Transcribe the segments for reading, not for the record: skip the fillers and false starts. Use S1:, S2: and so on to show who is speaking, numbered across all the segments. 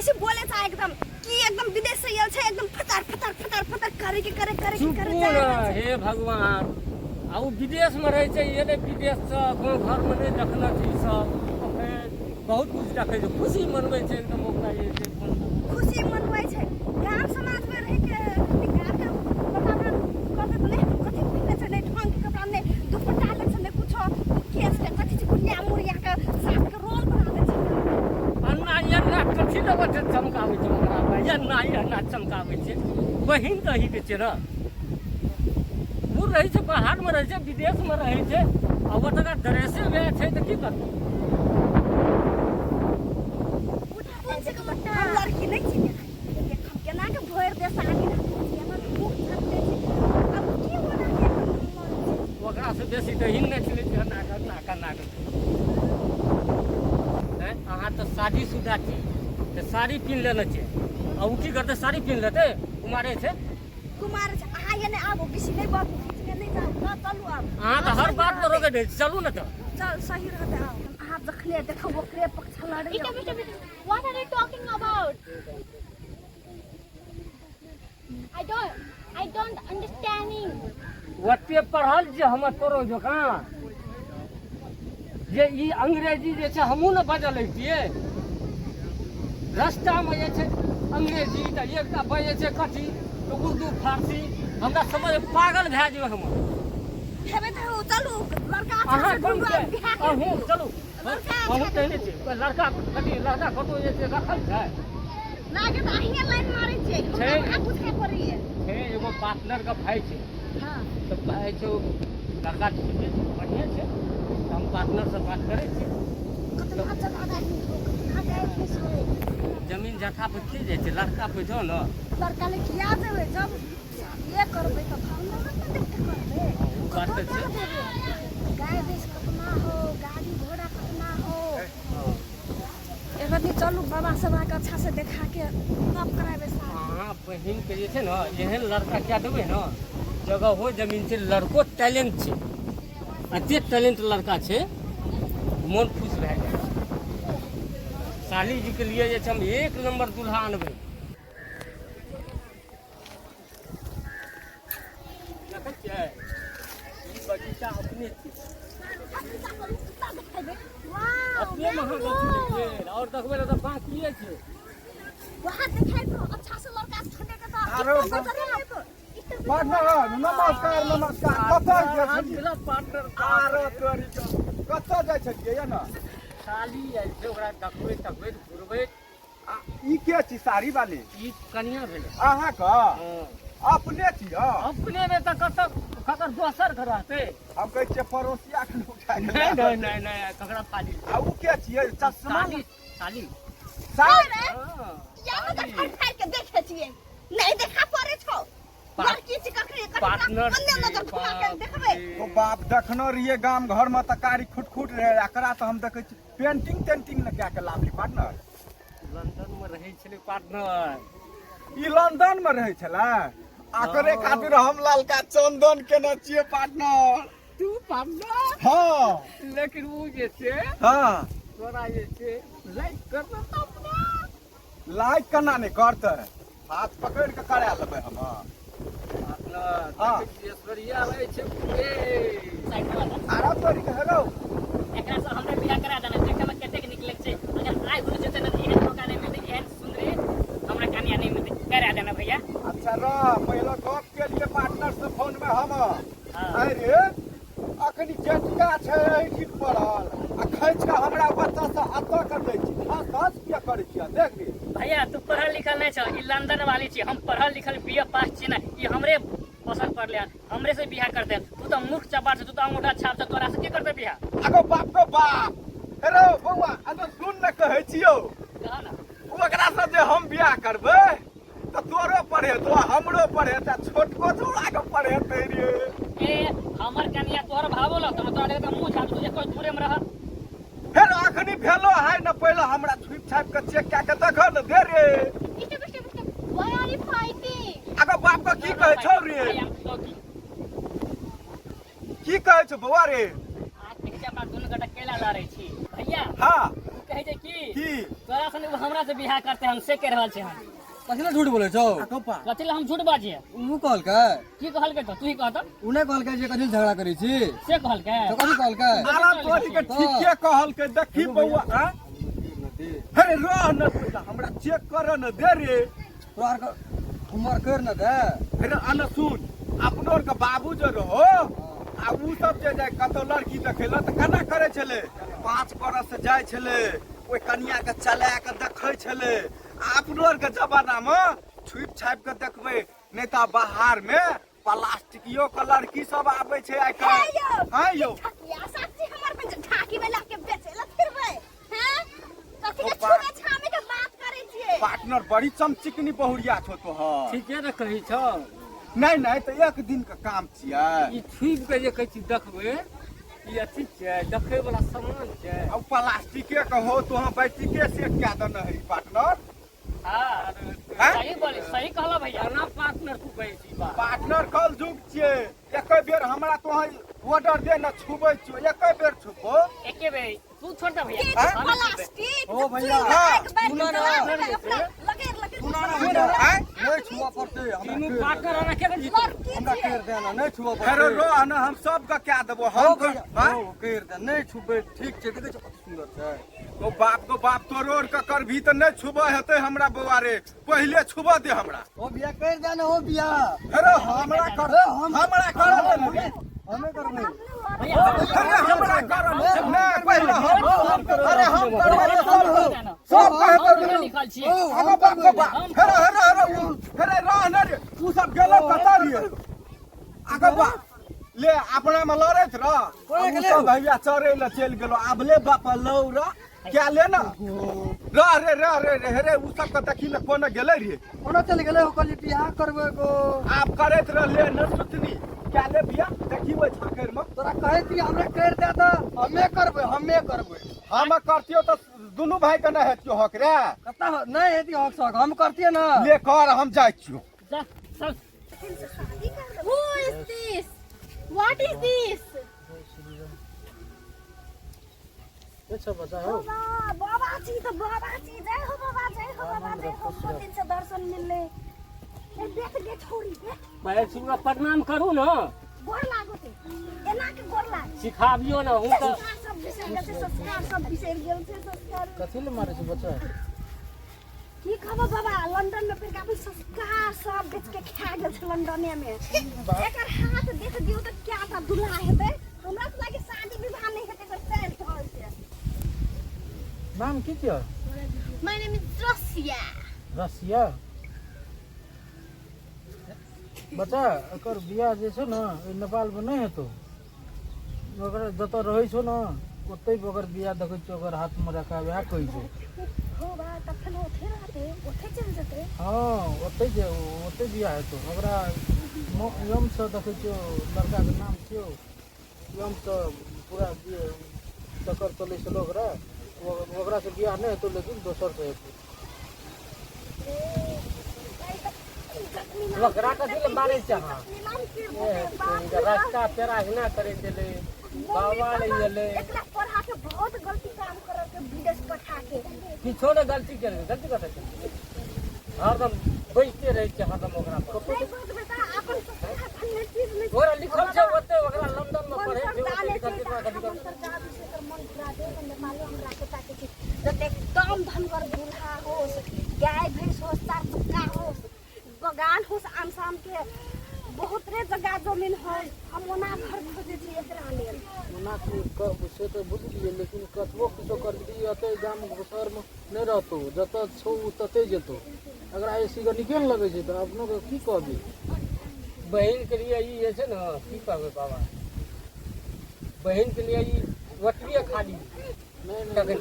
S1: बेसी बोले छै एकदम की एकदम विदेश से आयल छै एकदम फतर फतर फतर फतर करे के करे करे के करे
S2: चुपू
S1: जा
S2: ने
S1: रहल छै।
S2: हे भगवान आ ओ विदेशमे रहै छै एलै विदेशसँ गाँव घरमे नहि देखने छै ई सब ओकरे बहुत कुछ देखै छै खुशी मनबै छै एकदम ओकरा जे छै
S1: खुशी मनबै छै गाम समाज में रह के बिहार के वातावरण कहते तऽ नहि कथी पहिने छै नहि ढंग के कपड़ा नहि दुपट्टा लै छै नहि कुछो केस के कथी छै गुड़िया मुड़िया के साफ के रोल बना दै छै
S2: अन्ना एन्ना कथी लऽ कऽ चमकाबै छै ओकरा एन्ना एन्ना चमकाबै छै बहिन तऽ अहीँके छै ने ओ रहै छै बाहरमे रहै छै विदेशमे रहै छै आ ओतुका ड्रेसे वएह छै तऽ की करतै
S1: हम लड़की नहि छी हम केना के भरि दे साड़ी केना के मुँह छापने छी अब की होना के
S2: ओकरासँ बेसी तऽ हिन नहि छलै जे एना कऽ एना कऽ एना कऽ अहाँ तऽ शादीशुदा छी तऽ साड़ी पिन्ह लेने छै आ ओ की करतै साड़ी पिन्ह लेतै कुमारे छै
S1: कुमार छै अहाँ एने आबू बेसी नहि बाजू बीचमे नहि जाउ न चलू आब
S2: अहाँ तऽ हर बात पर रोकै दै छी चलू ने तऽ
S1: चल सही रहतै आउ अहाँ जखने देखब ओकरे पक्ष लड़ैया
S3: Wait, wait, wait. What are you talking about? I don't understanding.
S2: ओते पढ़ल जे हमर तोरो जकाँ जे ई अंग्रेजी जे छै हमहूँ ने बजऽ लगितियै रस्तामे जे छै अंग्रेजी तऽ एकटा बजै छै कथी तऽ उर्दू फारसी हमरा समझ पागल भए जेबै हम
S1: हेबै तऽ हौ, चलू लड़का अच्छा
S2: अहाँ
S1: से
S2: कोन
S1: ढूंढू
S2: छै
S1: आ बियाह के
S2: अहूँ चलू
S1: लड़का
S2: अहूँ
S1: अच्छा
S2: तेहने छी लड़का कथी लड़का कतहु जे छै रखल छै
S1: लागे तऽ अहींये लाइन मारै छियै हमरा
S2: छै।
S1: कहाँ बुझाइ पड़ैये
S2: छै एगो पार्टनरके भाय छै
S1: हँ
S2: तऽ भाय छै ओ लड़का ठीके छै बढ़िआँ छै तऽ हम पार्टनरसँ बात करै छी
S1: कतना जगह आदमी हो कतना गाय भैंस हो
S2: जमीन जथा पर की जाइ छै लड़का पर जाउ ने
S1: लड़का ले किया देबै जब शादिये करबै तऽ भावना ने देख के करबै
S2: ओ बात
S1: कतऽ
S2: तऽ छै
S1: देबै गाय भैंस कतना हो गाड़ी घोड़ा कतना हो एक आदमी चलू बाबा सब आके अच्छा से देखा के तब कराबे शादी
S2: अहाँ बहिनके जे छै ने एहन लड़का कए देबै ने जगह हो जमीन छै लड़को टैलेंट छै एते टैलेंट लड़का छै मोन खुश भए जाइ छै साली जीके लिए जे छै हम एक नम्बर दूल्हा अनबै देखै छियै ई बगीचा अपने छी अपने में अहाँ गाछी देखबै और देखबै तऽ बाकिए छै
S1: वहाँ देखाइ तो अच्छा से लड़का छोटे के तो
S4: आरो पार्टनर नमस्कार नमस्कार कतऽ जाइ छलियै
S2: पार्टनर
S4: आरो तोरी के कतऽ जाइ छलियै या ने
S2: साली आयल छै ओकरा देखबै तकबै घुरबै
S4: आ ई के छी साड़ी वाली
S2: ई कनिया भेलै
S4: अहाँके
S2: हँ।
S4: अपने छी हँ
S2: अपने ने तऽ कतऽ ककर दोसर के रहतै
S4: हम कहै छियै पड़ोसिया के उठा के
S2: नहि नहि नहि नहि ककरा पाली
S4: आ उ के छियै चश्मा
S2: साली साली
S4: साड़ी
S2: हँ,
S1: या न
S2: साली।
S1: फाड़ फाड़ के देखे छियै नहीं देखा पड़े छौ लड़की छी ककरे
S2: पार्टनर
S1: कन्ने नजर घुमा के देखबै
S4: ओ बाप देखने रहियै गाम घर में तऽ कारी खुट खुट रहे एकरा तऽ हम देखै छी पेंटिंग तेंटिंग ने कए के लाबली पार्टनर
S2: लंदन में रहै छलै पार्टनर
S4: ई लंदन में रहै छलै आकरे खातिर हम ललका चंदन केने छियै पार्टनर
S2: तू पार्टनर
S4: हाँ
S2: लेकिन उ जे छै
S4: हाँ
S2: तोरा जे छै लाइक करतौ तब ना
S4: लाइक केना नहि करतै हाथ पकड़ि के करा लेबै हम
S2: पार्टनर
S4: हाँ।
S2: देखै छियै ऐश्वर्या रहै छै पूरे
S4: आरा तोरी के हेलो
S5: एकरा से हमरा बियाह करा देना देखै में कतेक नीक लगै छै अगर आइ गुरु जेतै ने तऽ एहन मौका नहि मिलतै एहन सुंदरी हमरा कन्या नहि मिलतै करा देना भैया
S4: अच्छा रह पहले गप के लिए पार्टनर से फोन में हम
S5: हाँ।
S4: अरे अखनी जेटका छै एहिठिन पड़ल आ खैच के हमरा बच्चा से अतऽ के दै छी हंस हंस किया करै छियै देख रे
S5: भैया तू पढ़ल लिखल नहि छौ ई लंदन वाली छी हम पढ़ल लिखल बी ए पास छी ने ई हमरे पसंद पड़ले हन हमरे से बियाह करते तू तऽ मूर्ख चपाट छौ तू तऽ अंगूठा छाप छौ तोरा से के करते बियाह
S4: अगो बाप गो बाप हेरो बौआ अगर सुन ने कहै छियौ
S5: कह ना
S4: ओकरा से जे हम बियाह करबै तऽ तोरो पढ़ेतो आ हमरो पढ़ेतै आ छोटको छौड़ा के पढ़ेतै रे
S5: ए हमर कनिया तोहर भावो लगतो ना तोरा देख मुंह झाप तू एको दूरे में रह
S4: फेर अखनी भेलो है न पहिले हमरा छुपि छापि के चेक कए के देखऽ ने दे रे
S3: Stop, stop, stop. Why are you fighting?
S4: अगो बाप के की कहै छौ रे
S5: I am talking.
S4: की कहै छौ बौआ रे
S5: आज देखै छी अपना दुनू गोटा केला लड़ै छी भैया
S4: हाँ
S5: तू कहै कहै छै की
S4: की
S5: तोरा सन एगो हमरा से बियाह करते हम से कह रहल छै हम।
S6: कथी लए झूठ बोलै छौ?
S5: कथी लए हम झूठ बाजिए?
S6: उ कहलकै।
S5: की कहलकै? तऽ तू ही कहत।
S6: उ नहि कहलकै जे कथी लए झगड़ा करै छी
S5: से कहलकै?
S6: तऽ कथी कहलकै?
S4: आरा तोरी के ठीके कहलकै। देखी बौआ, आँ? हे रह न तू, हमरा चेक कर न दे रे।
S6: तोरा आरके उमर कर न दे।
S4: हे रे, अन सुन, अपनो आर के बाबू जे रहो आ उ सब जे जाय कतौ लड़की देखै लए तऽ केना करै छलै? 5 बरस से जाइ छलै, ओहि कनिया के चला के देखै छलै। आ अपनो आर के जमाना मे छुपि छापि के देखबै, नहि तऽ बाहर मे प्लास्टिकियो के लड़की सब आबै छै आइ काल्हि।
S1: हे यौ।
S4: हँ यौ।
S1: ठकिया साक्षी हमर पे ढाकी में लाके बेचे ला फिरबै हैं? कथी के
S4: ओ बा-
S1: छुबे छामे के बात करै छियै?
S4: पार्टनर, बड़ी चमचिकनी बहुरिया छौ तोहर।
S2: ठीके ने कहै छौ।
S4: नहि नहि, तऽ एक दिन के काम छियै।
S2: ई छुबि के जे कहै छी देखबै, ई अथी छै, देखै वाला सामान छै?
S4: आ प्लास्टिके के हो तो हम बैटिके सेट कए देने है पार्टनर।
S5: हाँ।
S4: हैं?
S5: सही बोली, सही कहला भैया।
S2: केना पार्टनर तू कहै छी बात?
S4: पार्टनर, कल जुग छियै। एके बेर हमरा तो ऑर्डर दे न, छुबै छियो, एके बेर छुबो।
S5: एके बेर तू छोड़ दे भैया।
S1: के
S4: हैं?
S5: हम छुपे।
S1: प्लास्टिक
S6: ओ भैया,
S4: हाँ।
S6: सुना ना।
S1: अपना लगेर लगेर
S6: सुना ना
S4: सुन,
S6: भैया।
S4: आँय?
S6: नहि छुअ पड़तै हमरा।
S2: तीनू
S6: कर दे।
S2: पार्टनर आना के जीतौ?
S1: लड़की
S6: हमरा
S1: छियै।
S6: कर दे ना, नहि छुअ
S4: हेरो
S6: पड़तै।
S4: रह न, हम सबके कए देबो।
S6: हो
S4: हम
S6: भैया,
S4: आँय?
S6: हो, कर दे, नहि छुबै। ठीक छै, देखै छौ कते सुन्दर छै।
S4: ओ बाप गो बाप, तोरो आर के करभी तऽ नहि छुबऽ हेतै हमरा बौआ रे। पहिले छुबऽ दे हमरा।
S6: ओ बिया कर दे ना, ओ बिया।
S4: हेरो हमरा कर, हमरा कर दे ने रे।
S6: हमे करबै।
S5: भैया
S4: अरे हमरा कर नहि, पहिले हम। अरे हम करबै तऽ सब सब
S5: हम
S4: कहतौ।
S5: पढ़ल लिखल छियै।
S6: ओ,
S4: आगो बाप गो बाप, हेरे हेरे हेरे, उ हेरे रह न रे, उ सब गेलो कतऽ रे? आगो बाप ले, अपना में लड़ैत रह, उ सब भैया चरे ले चलि गेलो। आब ले बाप लौ रह क्या ले न रह रे, रह रे रे। हेरे उ सब के देखी ने, कोने गेलै रे?
S6: कोना चलि गेलै? हो कहली बियाह करबै गो।
S4: आब करैत रह ले न सुतनी क्या ले बिया, देखी ओहि झाँखरि में।
S6: तोरा कहै छी हमरा कर दे तऽ हमे करबै, हमे करबै।
S4: हम करतियो तऽ दुनू भाई के नहि हेतियो हक रे।
S6: कत्ता नहि हेती हक सक, हम करतियै ना।
S4: ले कर, हम जाइ छियो।
S5: जा चल।
S3: Who is this? What is this?
S1: बाबा, बाबा जी तऽ बाबा जी, जय हो बाबा, जय हो बाबा, जय हो। बहुत दिन से दर्शन मिलले। ए देख गे छोरी, देख।
S2: पैर छुआ प्रणाम करू ने।
S1: गोर लागो ते, एना के गोर लाग।
S2: सिखाबियो ने हूँ तऽ।
S1: संस्कार सब बिसरि गेल छै, संस्कार सब बिसरि गेल छै, संस्कार।
S7: कथी लए मारै छै बच्चा?
S1: की कहबो बाबा, लंदन में फिर अपन संस्कार सब बेच के खा गेल छै लंदने में। एकर हाथ देख दियौ तऽ क्या टा दुल्हा हेतै। हमरा तऽ लागे शादी विवाह नहि हेतै एकर चालि ढाल से।
S7: नाम की छियौ?
S3: My name is Russia.
S7: Russia? बच्चा, एकर बियाह जे छै ने ओहि नेपालमे नहि हेतौ। ओकरा जतऽ रहै छौ ने ओतहि ओकर बियाह देखै छियौ, ओकर हाथमे रखा वएह कहै छै।
S1: हो बा, तखन ओथे रहतै, ओथे चलि जेतै।
S7: हँ, ओतहि जे ओतहि बियाह हेतौ ओकरा। यमसँ देखै छियौ, लड़काके नाम छियौ यमसँ, पूरा चक्कर चलै छलौ ओकरा। ओकरासँ बियाह नहि हेतौ, लेकिन दोसरसँ हेतौ।
S2: ओकरा कथी लए मारै छै अहाँ? रास्ता पेरा हिना करै छलै, बाबा लए गेलै।
S1: एकरा पढ़ा के बहुत गलती काम करल के विदेश पठा के।
S2: किछो ने गलती केलकै। गलती कतऽ केलकै? हरदम बैठते रहै छै हरदम ओकरा पर।
S1: नहीं बहुत बेटा, अपन संस्कार भन्ने चीज नहीं।
S2: ओकरा लिखल छै ओते, ओकरा लंदन मे पढ़ै
S1: मंत्र
S2: छै ओते।
S1: डाले
S2: लिखल
S1: छै
S2: छै तोरा
S1: तऽ
S2: कथी
S1: मंत्र जादू से एकर मन घुरा दे तऽ नेपालो हम राखे ताके छी। जते एकदम धनगर दूल्हा होस, गाय भैंस होस, चार चक्का होस, बगान होस, आम साम के बहुत रे जगह जमीन होस, हम ओना घर खोजे छी एकरा लेल।
S7: ओना से तऽ बुझलियै, लेकिन कतबो किछो करबिही एतै गाम शहरमे नहि रहतौ। जतऽ छौ ओ ततै जेतौ। एकरा एसी के नीके ने लगै छै तऽ अपनो के की कहबी?
S2: बहिन के लिए ई जे छै ने, की कहबै बाबा, बहिन के लिए ई ओतबे खाली।
S7: नहि नहि,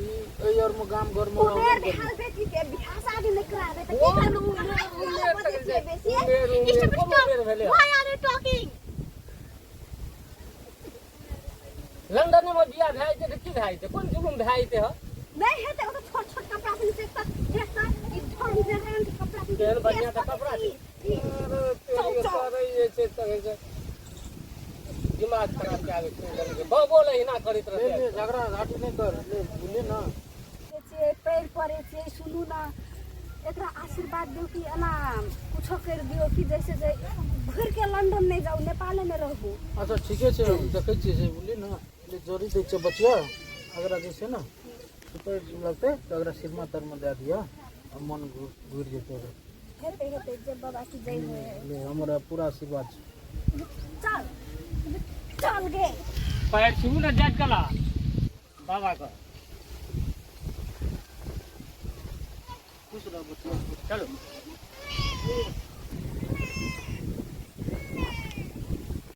S7: ई एहि आरमे गाम घरमे
S1: उमेर भेल बेटी के, बियाह शादी नहि कराबे तऽ की
S2: कोन
S1: करबै?
S2: उमेर?
S1: उमेर
S2: उमेर
S1: बजै छियै बेसी।
S2: उमेर उमेर
S3: Stop,
S2: कोन
S3: stop.
S2: उमेर भेलै?
S3: Why are you talking?
S2: London मे बियाह भए जेतै तऽ की भए जेतै? कोन जुलुम भए जेतै ह?
S1: नहि हेतै। ओ तऽ छोट छोट कपड़ा से देखता देखता ई ढंग बेरंग के कपड़ा से।
S2: केहन बढ़िआँ तऽ कपड़ा छै।
S1: ई
S2: अरे तेरी करै जे छै तऽ छै, दिमाग खराब कए दै छै। बबो लए एना करैत
S7: ले
S2: रहतै।
S7: ले, झगड़ा झाटी नहि कर, ले ले ना।
S1: छियै, पैर पड़ै छियै, सुनू ने, एकरा आशीर्वाद दियौ कि एना कुछो करि दियौ कि जैसे जे घुरि के लंदन नहि जाउ, नेपालेमे रहू।
S7: अच्छा ठीके छै, हम देखै छियै से, बुझलियै ने? ले जोड़ी दै छियै बचिया, अगरा जे छै ने सुतै लगतै तऽ अगरा सिरमा तरमे दए दिअ आ मन घुरि जेतै ओकरा।
S1: हेतै हेतै, जय बाबा की जय होय।
S7: ले, हमरा पूरा आशीर्वाद छै।
S1: चल चल गे।
S2: पैर छू ने जाइत कला बाबा के।
S7: खुश रह बचिया।
S2: चलो।